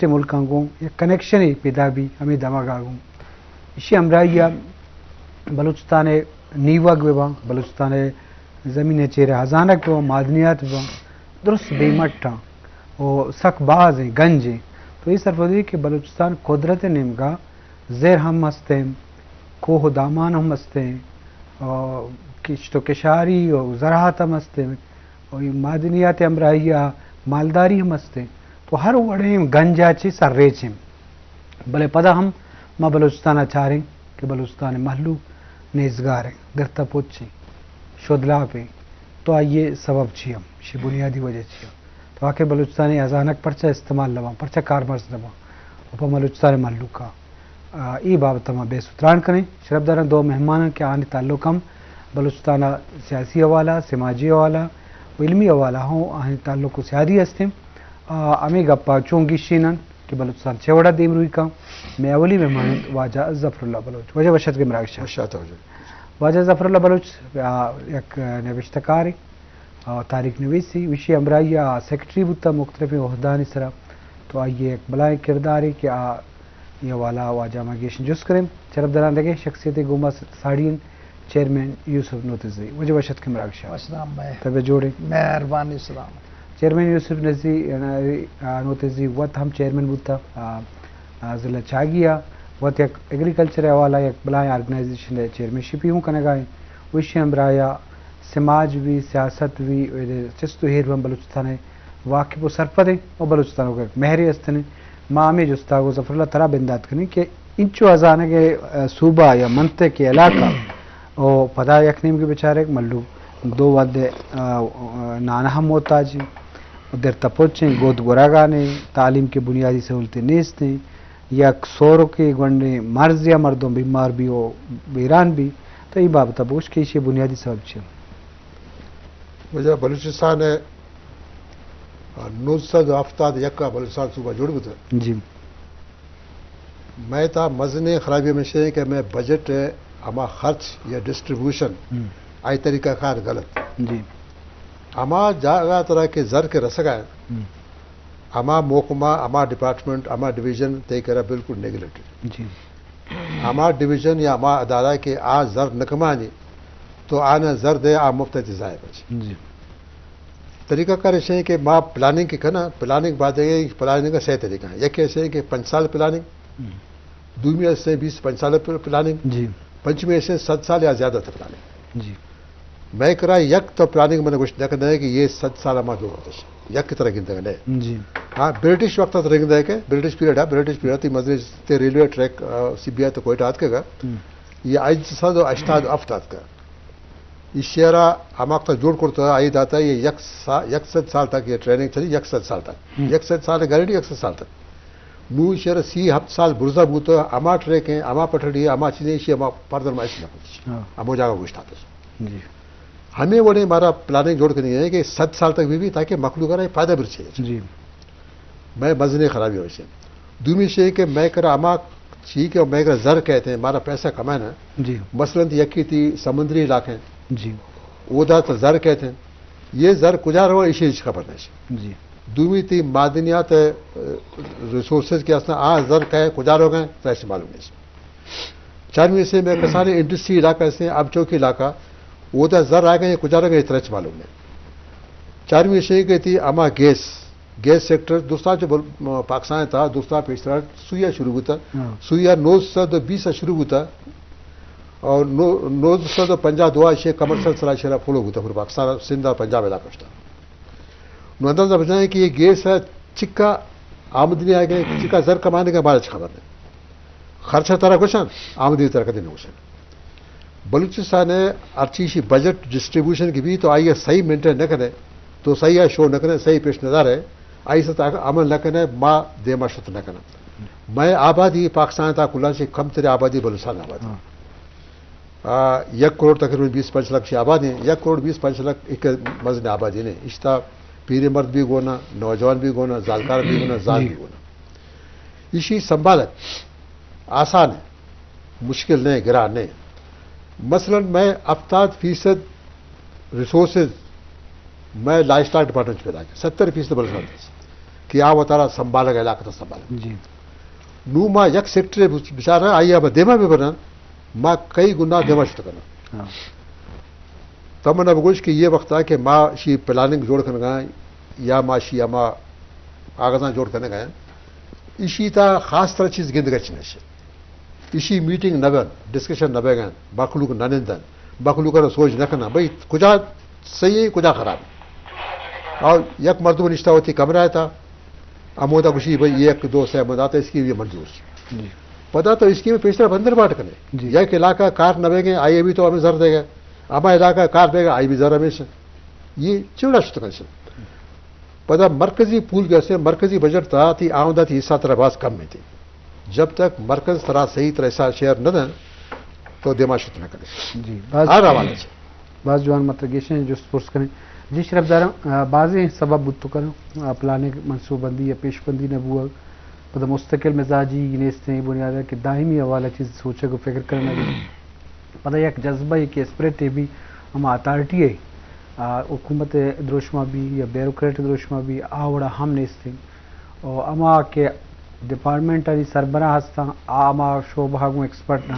ملکاں گوں یک کنیکشنے پیدا بی، ہمے دمگا گوں۔ ایشی ہمراہی ء بلوچستان ء نیوگ بہ باں، بلوچستان ء زمین ء چیر ء ہزانگ بہ باں، معدنیات بہ باں، درست بے مٹ آں و سک باز ایں، گنج ایں۔ تو اے سرپدی کہ بلوچستان قدرت ء نیمگا زر ہم ہست ایں، کوہ و دامان ہم ہست ایں، و کشت و کشاری و زراعت ہم ہست ایں۔ و اے معدنیات ہمراہی ء مالداری ہم است انت۔ تو ہر وڑیں گنج ء چہ سرریچ انت۔ بلے پدا ہم ما بلوچستان ء چاریں کہ بلوچستان ء مہلوک نیزگار انت، درتہ پچ انت، شدلاپ انت۔ تو آئی ء سبب چی ہم؟ شی بنیادی وجہ چی ہم؟ تو آخر بلوچستان ء ہزانگ پرچہ استعمال نہ باں، پرچہ کارمرز نہ باں؟ و پہ بلوچستان ء مہلوک ء آ، اے بابت ء ما بحث و تران کنیں۔ شرپداراں دو مہماناں کہ آہانی تعلق ہم بلوچستان ء سیاسی حوالہ، سماجی حوالہ و علمی حوالہ ہوں آہانی تعلق و سیادی ہستیں۔ آ، ہمے گپ ء چون گیشینن کہ بلوچستان چہ وڑا دیمروی کن۔ مئے اولی مہمان انت واجہ ظفر اللہ بلوچ۔ واجہ وش اتک مراگش ء۔ وش آتک واجہ۔ واجہ ظفر اللہ بلوچ، آ، یک نبشتہ کارے۔ آ، تاریخ نویسی، وشی ہمراہی آ سیکرٹری بوتا مختلفیں عہدانی سرا۔ تو آئی یک بلائیں کردارے کہ آ یہ والا واجہ ما گیشن جست کریں۔ شرپداراں دگہ شخصیت گوما ساڑی انت، چیئرمین یوسف نوتزی۔ واجہ وش اتک مراگش ء۔ وش آتک۔ طبیعت جوڑ انت؟ مہربانی سلام۔ چیئرمین یوسف نزی، آ، نوتزی وت ہم چیئرمین بوتا، آ، آ، ضلع چاگی ء وت یک ایگریکلچر ء حوالہ یک بلائیں آرگنائزیشن ء چیئرمین شپی ہوں کنگا انت۔ وشی ہمراہی ء سماج بی، سیاست بی، و چست و ہیر بی بلوچستان ء واقف و سرپد انت و بلوچستان ء یک مہرے استنے۔ ما ہمے جستا گوں ظفر اللہ ترا بندات کنیں کہ انچو ہزانگ ء صوبہ یا منطقہ علاقہ و پدا یک نیمگے بچارے ملو دو وھد ء، آ، نان ہم محتاج انت، در تپوچ انت، گود گرگان انت، تعلیم کے بنیادی سہولتیں نیست انت، یک سورکے گونڈیں مرض یا مردم بیمار بی و بیران بی، تو اے بابت ء بگوش کہ ایشی بنیادی سبب چی انت؟ واجہ بلوچستان ء نو سد و ہفتاد یک ء بلوچستان صوبہ جوڑ بوتگ۔ جی۔ مئے تھا مزنیں خرابی ہمیش انت کہ مئے بجٹ ء ہما خرچ یا ڈسٹریبیوشن، ہم۔ آئی طریقہ کار غلط۔ جی۔ ہما جاگہ ترا کہ زر کہ رسگا انت، ہم۔ ہما محکمہ، ہما ڈپارٹمنٹ، ہما ڈویژن تئی کرا بالکل نیگلیکٹڈ۔ جی۔ ہما ڈویژن یا ہما ادارہ کہ آ زر نہ کمانی، تو آنا زر دے، آ مفت ء ضائع بچ۔ جی۔ طریقہ کار ایش انت کہ ما پلاننگ کہ کناں، پلاننگ بعد ء، پلاننگ ء سہ طریقہ انت۔ یک ایش انت کہ پنچ سال پلاننگ، ہم۔ دومی ایش انت بیس پنچ سال پل-، پلاننگ، جی۔ پنچمی ایش انت صد سال یا زیادہ تر پلاننگ۔ جی۔ مئے کرا یک تو پلاننگ من گوشت نہ کنگ کہ یہ صد سال ہما دور ہوتش۔ یک طرح گندگ نہ۔ جی۔ ہاں، برٹش وقت ء رنگ دے کہ برٹش پیریڈ ہے، برٹش پیریڈ تی مزید تے ریلوے ٹریک، آ، سی بی آئی تو کوئٹہ آتکگا۔ ہم۔ یہ اج سد و ہشتاد ہفت آتکا۔ ایشی ء را ہما وقت جوڑ کرتا، آئی داتا یہ یک سا-، یک سد سال تک یہ ٹریننگ چلی، یک سد سال تک۔ ہم۔ یک سد سال گارنٹی، یک سد سال تک۔ نو ایشی ء را سی ہفت سال برزا بوتا، ہما ٹریک ہیں، ہما پٹڑی ہے، ہما چیزیں، ایشی ہما پردر ما ایسی نہ پوچھ۔ ہاں۔ ہمو جاگہ گوشت آتا۔ جی۔ ہمے وڑیں مارا پلاننگ جوڑ کنگی ہے کہ سد سال تک بہ بی تاکہ مخلوق ء را فائدہ برسے۔ جی۔ مئے مزنیں خرابی ہوش ہے۔ دومی شے کہ مئے کرا ہما چی کہ مئے کرا زر کئیت ہیں، مارا پیسہ کمائنا۔ جی۔ مثلاً تی یکی تی سمندری علاقے ہیں۔ جی۔ اودا تا زر کئیت ہیں۔ یہ زر کجا روا، ایشی ہچ خبر نہیں۔ جی۔ دومی تی معدنیات، ریسورسز کہ ہستاں، آ زر کئے کجا روگا، ترا ہچ معلوم نہیں۔ چارمی سے مئے کسانیں انڈسٹری علاقہ سے، آب چوکی علاقہ، اودا زر آئیگا، یہ کجا روگا، یہ ترا ہچ معلوم نہیں۔ چارمی سے کہ تی ہما گیس، گیس سیکٹر، درستاں چو بل-، پاکستان تھا، درستاں پیشترا سویا شروع بوتا۔ ہاں۔ سویا نو سد و بیس شروع بوتا اور نو-، نو سد و پنجاہ دو ایشی کمرشل سرا شرا فلو بوتا، پورا پاکستان، سندھ اور پنجاب علاقہ شتا۔ نو اندازہ بجائیں کہ یہ گیس ہے، چکا آمدنی آئیگا، چکا زر کمانے کا، مارا ہچ خبر نہیں۔ خرچہ ترا گوشن، آمدنی ترا کدی نہ گوشن۔ بلوچستان ء ہرچی شی بجٹ ڈسٹریبیوشن کی بھی تو آئی ء صحیح مینٹین نہ کنے، تو صحیح ء شو نہ کنے، صحیح پیش نہ دارے، آئی ستا عمل نہ کنے، ما دیما شت نہ کناں۔ مئے آبادی پاکستان تا کلاں چہ کم تریں آبادی بلوچستان آبادی۔ ہاں۔ آ، یک کروڑ تقریباً بیس پنچ لکھ چہ آبادی، یک کروڑ بیس پنچ لکھ ایک مزن آبادی نے۔ اشتا پیرے مرد بھی گونا، نوجوان بھی گونا، زالکار بھی گونا، زال جی۔ بھی گونا۔ ایشی سنبھالگ آسان ہے، مشکل نہیں، گران نہیں۔ مثلاً مئے ہفتاد فیصد ریسورسز مئے لائف اسٹاک ڈپارٹمنٹ چ پیدا کن، ستر فیصد بلوچستان تھا۔ کہ آ وتارا سنبھالگ ءَ، علاقہ تا سنبھالگ۔ جی۔ نوں ما یک سیکٹر بچار آں، آئی ءَ ما دیما بہ برن، ما کئی گنا دیما شت کناں۔ ہاں۔ تو من ءَ بگوش کہ یہ وقت ءَ کہ ما شی پلاننگ جوڑ کنگا یا ما شی ہما کاغذاں جوڑ کنگا، ایشی تا خاص طرح چیز گندگ ءَ چنش۔ ایشی میٹنگ نہ بن، ڈسکشن نہ بگن، مخلوق نہ نندن، مخلوق ءَ سوچ نہ کناں، بھئی کجا صحیح ہے، کجا خراب ہے۔ اور یک مردم نشتا ہوتی کمرہ تا، ہمودا گوشی بھئی یک دو سے مداتا اسکیم یہ منظور۔ جی۔ پدا تو اسکیم پیشتر بندر باٹ کنے۔ جی۔ یک علاقہ کار نہ بگے، آئی بھی تو ہمیں زر دے گا۔ ہما علاقہ کار دے گا، آئی بھی زر ہمیشہ۔ یہ چوڑا شت کنشن۔ پدا مرکزی پول کہ استے، مرکزی بجٹ تا تی آمدہ تی حصہ ترا باز کم ہے تی۔ جب تک مرکز ترا صحیح طرح حصہ شیئر نہ دن، تو دیما شت نہ کنے۔ جی، باز ہر حوالے سے۔ باز جوان مطلب گیشیں جست پرس کنیں۔ جی شرف دارم، آ، بازیں سبب بوت کناں، آ، پلاننگ، منصوبہ بندی یا پیش بندی نہ بوگ، پدا مستقل مزاجی نیستیں بنیاد کہ دائمی حوالہ چیز سوچگ و فکر کرنا۔ پدا یک جذبہ، یک اسپرٹ بھی ہما اتھارٹی ہے، آ، حکومت دروشما بھی یا بیوروکریٹ دروشما بھی آ وڑا ہم نیستیں۔ و ہما کہ ڈپارٹمنٹانی سربراہ ہستاں، آ ہما شعبہ گوں ایکسپرٹ نہ۔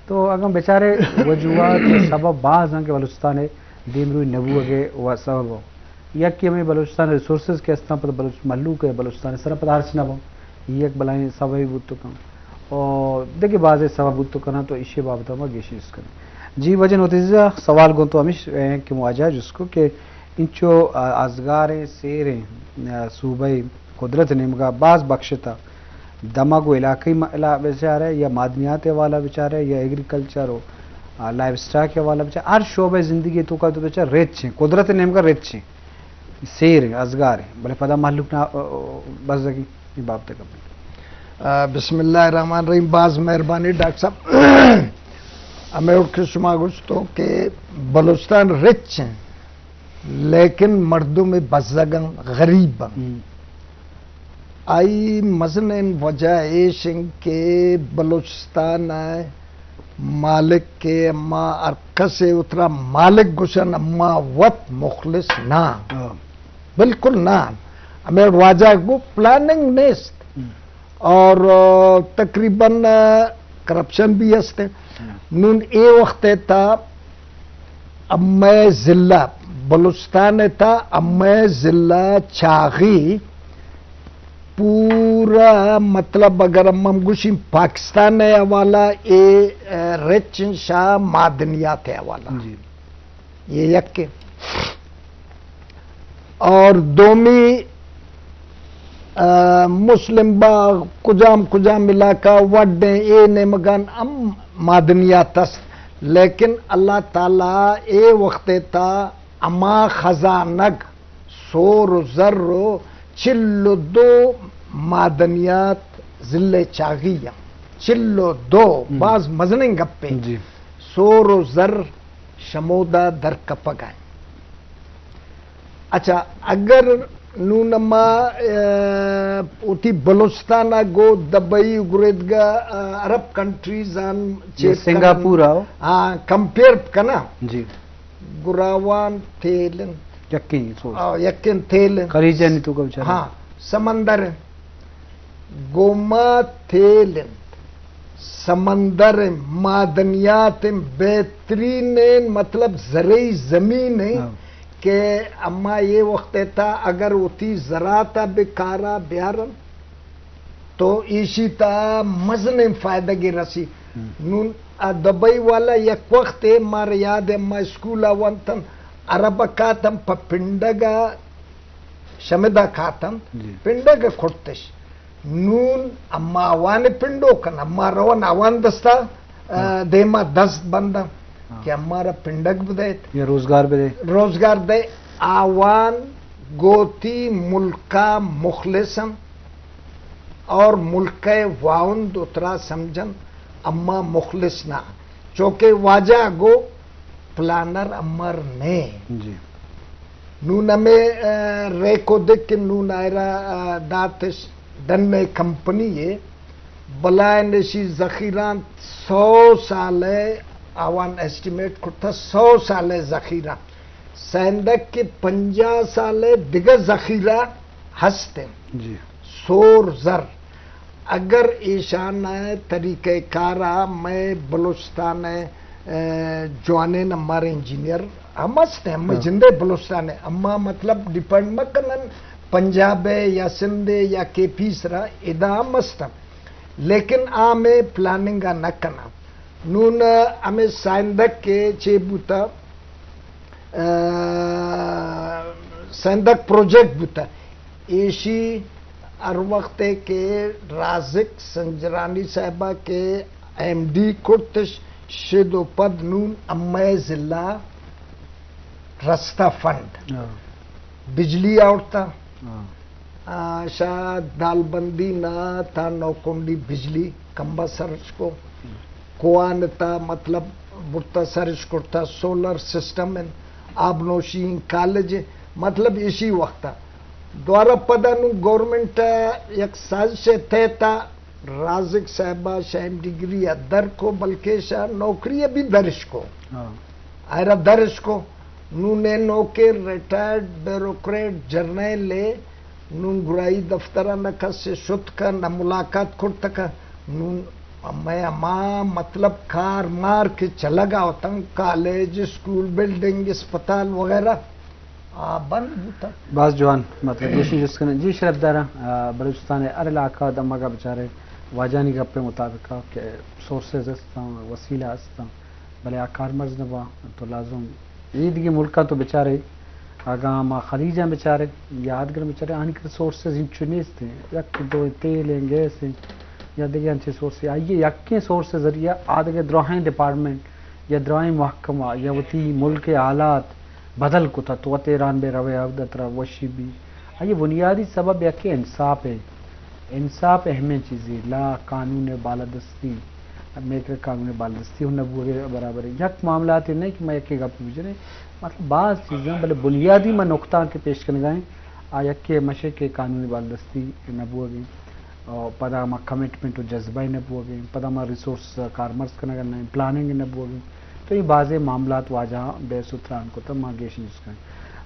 تو اگاں بچارے وجوہات و سبب باز ہیں کہ بلوچستان دیمروی نہ بوگے و سبب ہو۔ یکی ہمیں بلوچستان ریسورسز کہ ہستاں، پتہ بلوچ مہلوک ہے بلوچستان سر پتہ ہرچ نہ بو۔ یہ یک بلائیں سبب بوت کن۔ اور دیگہ بازیں سبب بوت کناں تو ایشی بابت ما گیشی اس کنیں۔ جی وجہ نوتیزہ سوال گوں تو ہمیش ہیں کہ مواجہ جس کو کہ انچو، آ، ازگاریں سیریں، آ، صوبہ قدرت نیمگا باز بخشتا دمگ و علاقہی م-، علا-، بچارے یا معدنیات حوالہ بچارے یا ایگریکلچر و، آ، لائیو سٹاک حوالہ بچارے، ہر شعبہ زندگی تو کا تو بچار رچ ہیں، قدرت نیمگا رچ ہیں، سیر ہیں، ازگار ہیں، بلے پدا مہلوک نا، آ، آ، بزگی، یہ بابت کبھی۔ آ، بسم اللہ الرحمن الرحیم۔ باز مہربانی ڈاکٹر صاحب۔ ہمیں اور کہ شما گوشتو کہ بلوچستان رچ ہیں، لیکن مردم بزگن، غریب بن۔ ہم۔ آئی مزنیں وجہ ایش انت کہ بلوچستان ء مالک کہ اما ہر کسے اترا مالک گوشن، اما وت مخلص نہ۔ ہاں۔ بالکل نہ۔ ہمیں واجہ گو پلاننگ نیست۔ ہم۔ اور، آ، تقریباً، آ، کرپشن بھی ہستے۔ ہم۔ نون اے وقت تا امئے ضلع بلوچستان ء تا امئے ضلع چاغی پورا، مطلب، اگر ہم، ہم گوشیں پاکستان ء حوالہ اے، ء، رچ شاہ معدنیات ء حوالہ۔ جی۔ یہ یک۔ اور دومی، آ، مسلم باغ، کجام کجام علاقہ وڈیں، اے نیمگان ہم معدنیات است، لیکن اللہ تعالی اے وقت تا اما خزانگ سور و زر و چل و دو معدنیات ضلع چاغی ہم۔ چل و دو، ہم۔ باز مزنیں گپے۔ جی۔ سور و زر شمودا در کپگ ء۔ اچھا، اگر نون ما، ء، وتی بلوچستان ء گو دبئی گریدگا، ء، عرب کنٹریز آن چیک سنگاپور کنن۔ آؤ۔ ہاں، کمپیئر کناں۔ جی۔ گراوان تیل انت۔ یکیں سورس۔ آ، یکیں تیل انت۔ خلیج انی تو کا بچار۔ ہاں، سمندر انت۔ گوما تیل انت، سمندر انت، معدنیات انت، بہترین انت، مطلب زرعی زمین انت۔ ہاں۔ کہ اما یہ وقت تا اگر وتی زراعت بکارا بیارن تو ایشی تا مزنیں فائدہ گی رسی۔ ہم۔ نون آ دبئی والا یک وقت مار یاد ہے، ما اسکول ونتن، عرب کاتم پہ پنڈگا شمدا کاتنت، جی۔ پنڈگ ء کٹتش۔ نون اما آوان پنڈو کن، اما رون آوان دستا، ء، ہاں۔ دیما دست بندن، ہاں۔ کہ اما را پنڈگ بدیت۔ یا روزگار بدے۔ روزگار دے۔ آوان گوتی ملکا مخلصن اور ملک واوند اترا سمجھن، اما مخلص نہ۔ چونکہ واجہ گو پلانر امر نے۔ جی۔ نون ہمے، ء، ریکو دک کہ نون آئرا، ء، داتش ڈن ء کمپنی ء بلائن اشی ذخیران سو سال ء آوان ایسٹیمیٹ کرتا، سو سال ء ذخیرہ سیندگ کہ پنجاہ سال ء دگہ ذخیرہ ہست انت۔ جی۔ سور زر۔ اگر ایشان ءِ طریقہ کار ءَ مئے بلوچستان ءِ، ءَ، جوانیں نمبر انجینئر ہم است ہیں، مئے ہاں۔ جندے بلوچستان ءِ، اما مطلب ڈیپینڈ مہ کنن پنجاب ءِ یا سندھ ءِ یا کے پی سرا، ادا ہم است ہیں۔ لیکن آ مئے پلاننگ ءَ نہ کناں۔ نون ہمے سائندک کہ چے بوتا، ءَ، سندک پروجیکٹ بوتہ۔ ایشی ہر وقت کہ رازق سنجرانی صاحبہ کہ ایم ڈی کرتش، شد و پد نون امئے ضلع رستہ فنڈ۔ ہاں۔ بجلی آورتا۔ ہاں۔ آ، شاہ دالبندی نا تا نوکنڈی بجلی کمبا سرش کو۔ کوان تا مطلب برتا سرش کرتا، سولر سسٹم ان، آبنوشی ان، کالج ان، مطلب ایشی وقتا۔ دوارہ پدا نو گورنمنٹ یک سازش تحتا رازق صاحبہ شاہ ڈگری ءَ در کو، بلکہ شاہ نوکری ءَ بھی درش کو۔ ہاں۔ آئرا درش کو۔ نون اے نوکیں ریٹائرڈ بیوروکریٹ جرنیل ءَ نون گڑائی دفتر ءَ نہ کس ءَ شت کن، نہ ملاقات کرت کن۔ نون مئے ہما مطلب کار مار کہ چلگا اتن، کالج، اسکول، بلڈنگ، اسپتال وغیرہ، آ بند بوتگ۔ باز جوان، مطلب، گوشی جست کنیں۔ جی، شرف داراں، آ، بلوچستان ءِ ہر علاقہ دمگ ءَ بچارے واجہانی گپ ءِ مطابق ءَ کہ سورسز استاں، وسیلہ استاں، بلے آ کارمرز نہ باں، تو لازم اے دگہ ملکاں تو بچارے، اگاں ما خلیجاں بچارے، یا آدگر بچارے، آنی کر سورسز انچو نیست ہیں، یک دو تیل ہیں، گیس ہیں، یا دگہ انچیں سورسز، آئی یکیں سورس ذریعہ آدگہ دراہیں ڈپارٹمنٹ یا دراہیں محکمہ یا وتی ملک ءِ حالات بدل کتہ، تو وت ایران بہ روئے، اودا ترا وشی بی۔ آئی بنیادی سبب یکے انصاف ہے۔ انصاف اہمیں چیزے، لا، قانون بالادستی، میکر قانون بالادستی ہم نہ بوگے برابر ہے۔ یک معاملات نہیں کہ میں یکے گپ بجنے، مطلب باز چیزاں، بلے بنیادی میں نقطہ کے پیش کنگا ہیں۔ آ یکے مشے کہ قانون بالادستی نہ بوگے۔ اور پدا ہما کمٹمنٹ و جذبہ نہ بوگیں، پدا ہما ریسورس کارمرز کنگ نہ، پلاننگ نہ بوگیں۔ تو یہ بازیں معاملات واجہ بحث و تران کو تو ما گیش نیوز کریں۔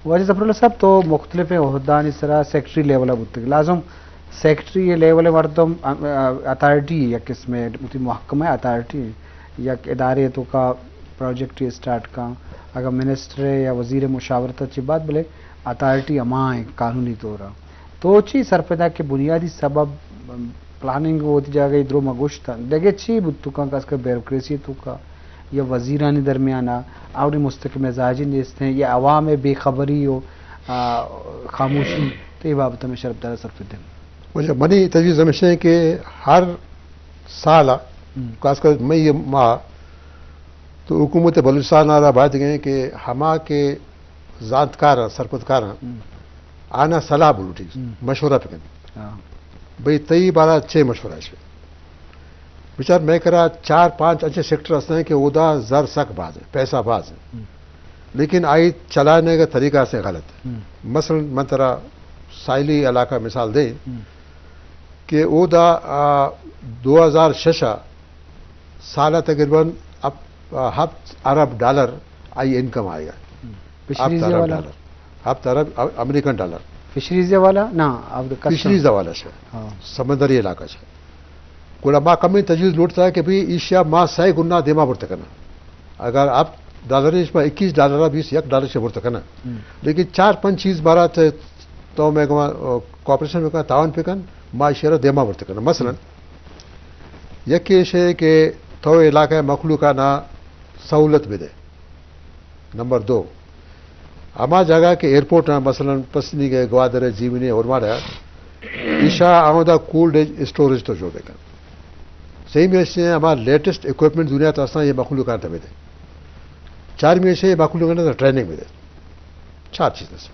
واجہ ظفر اللہ صاحب تو مختلف عہدانی سرا سیکرٹری لیول بوتگ۔ لازم سیکرٹری لیول مردم اتھارٹی یک قسم ہے، وتی محکمہ اتھارٹی، یک ادارے تو کا پروجیکٹ اسٹارٹ کا، اگر منسٹر یا وزیر مشاورت چی بات بلے اتھارٹی ہما ہیں قانونی طور۔ تو چی سرپدا کہ بنیادی سبب، ام، پلاننگ وتی جاگہ درو ما گوشت، دگہ چی بوت تو کن، خاص کر بیوروکریسی تو کا یا وزیرانی درمیان آوری مستقیم مزاجی نیست ہیں یا عوام بے خبری و، آ، خاموشی، تو یہ بابت میں شرف دار سرپد دیں۔ وجہ منی تجویز ہمیشہ ہے کہ ہر سال، ہم۔ خاص کر مئی ماہ، تو حکومت بلوچستان آ را باید گئے کہ ہما کہ زانتکار ہیں، سرپدکار ہیں، ہم۔ آنا صلاح بلوٹی، ہم۔ مشورہ پکن۔ ہاں۔ بھئی تئی بارا چے مشورہ ہے؟ بچار میں کرا چار پانچ اچھے سیکٹر ہستے ہیں کہ اودا زر سک باز ہے، پیسہ باز ہے۔ ہم۔ لیکن آئی چلانے کا طریقہ سے غلط ہے۔ ہم۔ مثلاً من ترا ساحلی علاقہ مثال دے ہم۔ کہ اودا، آ، دو ہزار شش سال تقریباً اب، آ، ہفت ارب ڈالر آئی انکم آئے گا۔ ہم۔ ہفت فشریز ارب والا؟ ڈالر۔ ہفت ارب ا-، امریکن ڈالر۔ فشریز والا؟ نہ، اب کسٹم۔ فشریز والا شے۔ ہاں۔ سمندری علاقہ شے۔ گڑا ما کمی تجویز لوٹتا ہے کہ بھئی ایشیا ما سئے گنا دیما برت کنا۔ اگر آپ ڈالر اش ما اکیس ڈالر بیس یک ڈالر سے برت کنا۔ ہم۔ لیکن چار پنچ چیز مارا تے تو میں کما، آ، کوآپریشن میں کنا، تعاون پہ کن، ما ایشیا دیما برت کنا۔ مثلاً، ہم۔ یکی ایش ہے کہ تو علاقہ مخلوقہ نا سہولت بدے۔ نمبر دو، ہما جاگہ کہ ایئرپورٹ ہیں، مثلاً پسنی گئے، گوادر ہے، جیونی ہے، اورماڑہ ہے، ایشا آمدہ کولڈ اسٹوریج تو جو بکن۔ صحیح میں ایشی ہیں، ہمارا لیٹسٹ اکوپمنٹ دنیا تو اساں یہ مخلوق آن تمہیں دے۔ چار میں ایشی یہ مخلوق آن ٹریننگ میں دے۔ چار چیز سے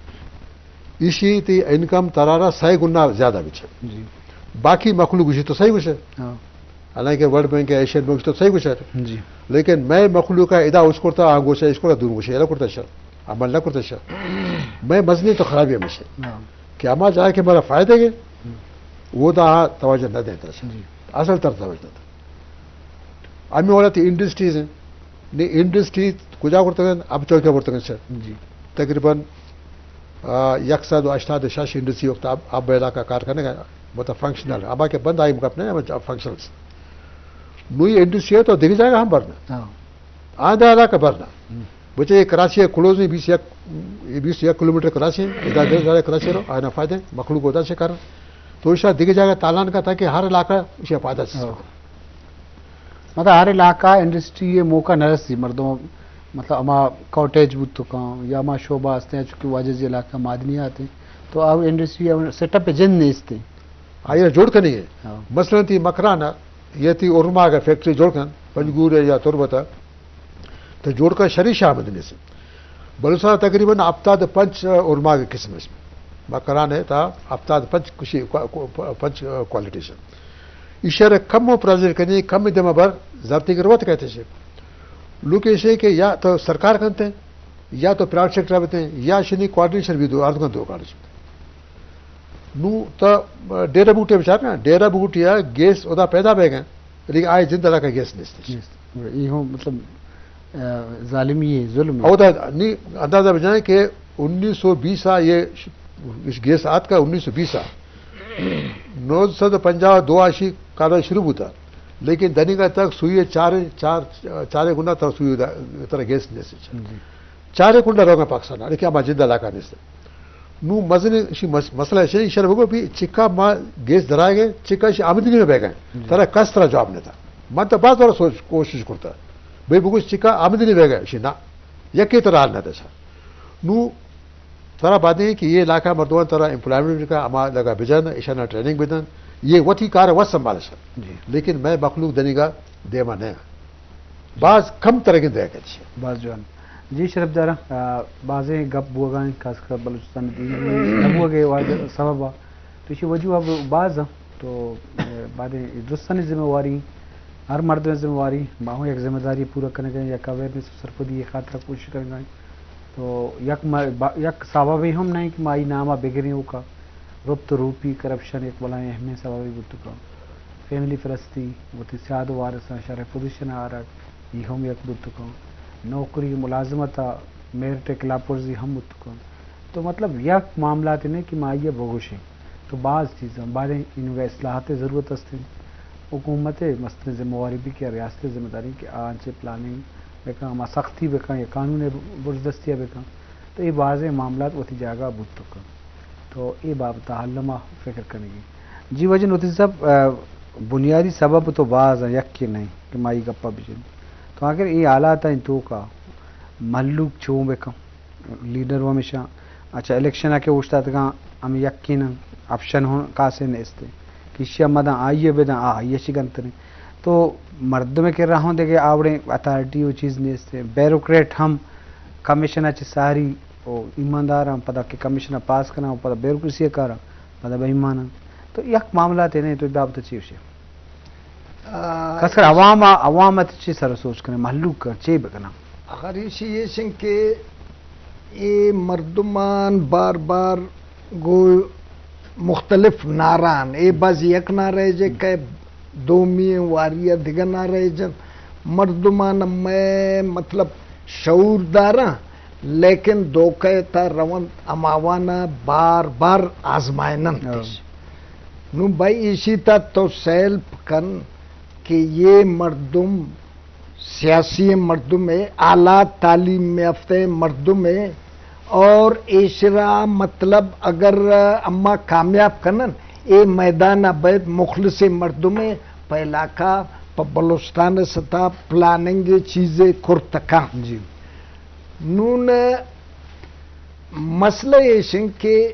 ایشی تی انکم ترارا سئے گنا زیادہ بچے۔ جی۔ باقی مخلوق گوشی تو صحیح گوشے۔ ہاں۔ حالانکہ ورلڈ بینک یا ایشین بینک تو صحیح گوشے۔ جی۔ لیکن میں مخلوق کا ادا اس کرتا، آ گوشے، اس کرتا، دور گوشے، ادا کرتا شر۔ عمل نہ کرتا شر۔ میں مزنی تو خرابی ہمیشہ۔ ہاں۔ کہ ہما جائے کہ ہمارا فائدہ ہے، ہم۔ وہ دا توجہ نہ دیتا شر۔ جی۔ اصل تر توجہ دیتا۔ ہمیں والا تی انڈسٹریز ہیں۔ نی انڈسٹری کجا کرتا ہے، اب چوکیا کرتا ہے شر۔ جی۔ تقریباً آ، یک سد و ہشتاد و شش انڈسٹری وقت اب، اب علاقہ کار کرنے کا، مطلب فنکشنل، اب آ کہ بند آئی گپ نہیں، اب فنکشنل۔ نوی انڈسٹری ہے تو دیگه جاگہ ہم بھرنا۔ ہاں۔ آندہ علاقہ بھرنا۔ ہم۔ بچے یہ کراچی ہے، کلوز نہیں، بیس یک، بیس یک کلومیٹر کراچی ہے، ادا دے زیادہ کراچی رو، آنا فائدہ ہے، مخلوق ہوتا سے کرنا۔ تو اس دیگه جاگہ تالان کا تاکہ ہر علاقہ اسے فائدہ سے۔ ہاں۔ مطلب ہر علاقہ انڈسٹری یہ موقع نہ رسی، مردم مطلب ہما کاٹیج بوت کاں یا ہما شعبہ ہستیں، چونکہ واجہ جی علاقہ معدنیات ہیں، تو اب انڈسٹری اب سیٹ اپ پہ جند نیست ہیں۔ آئی جوڑ کنی ہے۔ ہاں۔ مثلاً تی مکران ہے، یہ تی اورماگ فیکٹری جوڑ کن، پنجگور ہے یا تربت ہے، تو جوڑ کن شری شاہ آمدنی سے۔ بلوچستان تقریباً ہفتاد پنچ اورماگ قسم ہے۔ مکران ہے تا ہفتاد پنچ کشی، کو-، کو-، پنچ کوالٹی سے۔ ایشرا کم و پرزنٹ کنی، کم دم بر زرتی گروت کہتے سے۔ لوگ ایسے کہ یا تو سرکار کنتے ہیں، یا تو پرائیویٹ سیکٹر بتے ہیں، یا شنی کوآرڈینیشن بھی دو، ارد کن دو کارج۔ نو تا ڈیرہ بوٹے بچار نا، ڈیرہ بوٹیا گیس ادا پیدا بہ گئے، لیکن آئے جند علاقہ گیس نیست۔ گیس۔ یہ ہو مطلب، آ، ظالمی ہے، ظلم ہے۔ او دا نی اندازہ بجائیں کہ انیس سو بیس آ یہ ش-، اس گیس آت کا انیس سو بیس آ۔ نو سد پنجاہ دو آشی کاروائی شروع ہوتا، لیکن دنیگا تک سوئی چار، چار، چار گنا تک سوئی دا، ترا گیس نیست۔ جی۔ چارے کنڈا روگا پاکستان، لیکن ہما جند علاقہ نیست۔ نو مزن اشی مس-، مسئلہ ہے، ایشرا بگو بھی چکا ما گیس درائے گئے، چکا اشی آمدنی میں بہ گئے۔ جی۔ ترا کس ترا جواب نہیں تھا۔ من تو باز بار سوچ، کوشش کرتا۔ بھئی بگو چکا آمدنی بہ گئے، اشی نا۔ یکی ترا حال نہ دسا۔ نو ترا بعدیں کہ یہ علاقہ مردمان ترا امپلائمنٹ کا، ہما لگا بجن، ایشانا ٹریننگ بدن، یہ وتی کار وت سنبھال سن۔ جی۔ لیکن میں مخلوق دنیگا دیما نہ۔ باز کم ترگیں دے کچ۔ باز جوان۔ جی شرف دارا، آ، بازیں گپ بوگائیں، خاص کر بلوچستان دین نہ بوگے واجہ سبب آ۔ تو اسی وجوہ اب باز آ۔ تو، آ، بعدیں درستانی ذمہ واری، ہر مردم ذمہ واری، ما ہوں یک ذمہ داری پورا کنگا، یک اویئرنس سرپدی خاطر کوشش کنگا۔ تو یک ما-، با-، یک سببے ہم نہیں کہ ما ای نام بگریں اوکا۔ ربط روپی کرپشن یک بلائیں اہمیں سببے بوتکا۔ فیملی پرستی، وتی سیاد و وارثاں شرح پوزیشن آرگ، ای ہم یک بوتکاں۔ نوکری ملازمت ء میرٹ ء خلاف ورزی ہم بوتکاں۔ تو مطلب یک معاملات نے کہ ما آئی ء بگوشیں۔ تو باز چیزاں، باریں انوگا اصلاحات ء ضرورت است انت۔ حکومت ء مستریں ذمہ واری بھی کہ ریاست ء ذمہ داری کہ آ انچیں پلاننگ بکن، ہما سختی بکن یا قانون ء برزدستی ء بکن۔ تو اے بازیں معاملات وتی جاگہ بوتکاں۔ تو اے بابت ء الم ء فکر کنگی۔ جی واجہ نوتیز صاحب، آ، بنیادی سبب تو باز آں، یکے نہیں کہ ما ای گپا بجن۔ تو آخر اے حالات آں توکا مہلوک چون بکن؟ لیڈر و ہمیشہ، اچھا، الیکشن آ کہ اوشتاتگاں ہم یکے نہ، آپشن ہوں کاسے نیستے کہ اشیا مداں آئیے بداں، آ آئیے چی گنتریں۔ تو مردم کے راہوں دے کہ آوڑیں اتھارٹی و چیز نیستے۔ بیوروکریٹ ہم کمیشن آ چی ساری او ایماندار آں، پدا کہ کمیشن ء پاس کناں و پدا بیوروکریسی ء کاراں، پدا بے ایمان آں۔ تو یک معاملہ تے نہیں، تو بابت چی ہوشے؟ آ، خاص کر عوام ء، عوام ء چی سر سوچ کنیں، مہلوک ء چی بکناں؟ آخر ایشی ایش انت کہ اے مردمان بار بار گو مختلف نعران، اے بس یک نعرہ جے کہ دومی واری ء دگہ نعرہ جن۔ مردمان مئے مطلب شعور داراں، لیکن دھوکہ تا رونت ہماوانا بار بار آزمائننت۔ ہاں۔ نو بھائی ایشی تا تو سیلپ کن کہ یہ مردم سیاسی مردم ہے، اعلیٰ تعلیم یافتہ مردم ہے، اور ایشرا مطلب اگر اما کامیاب کنن، اے میدان ء بیت مخلص مردم ہے، پہ علاقہ، پہ بلوچستان سطح پلاننگ چیزے کرتکاں۔ جی۔ نون مسئلہ ایش انت کہ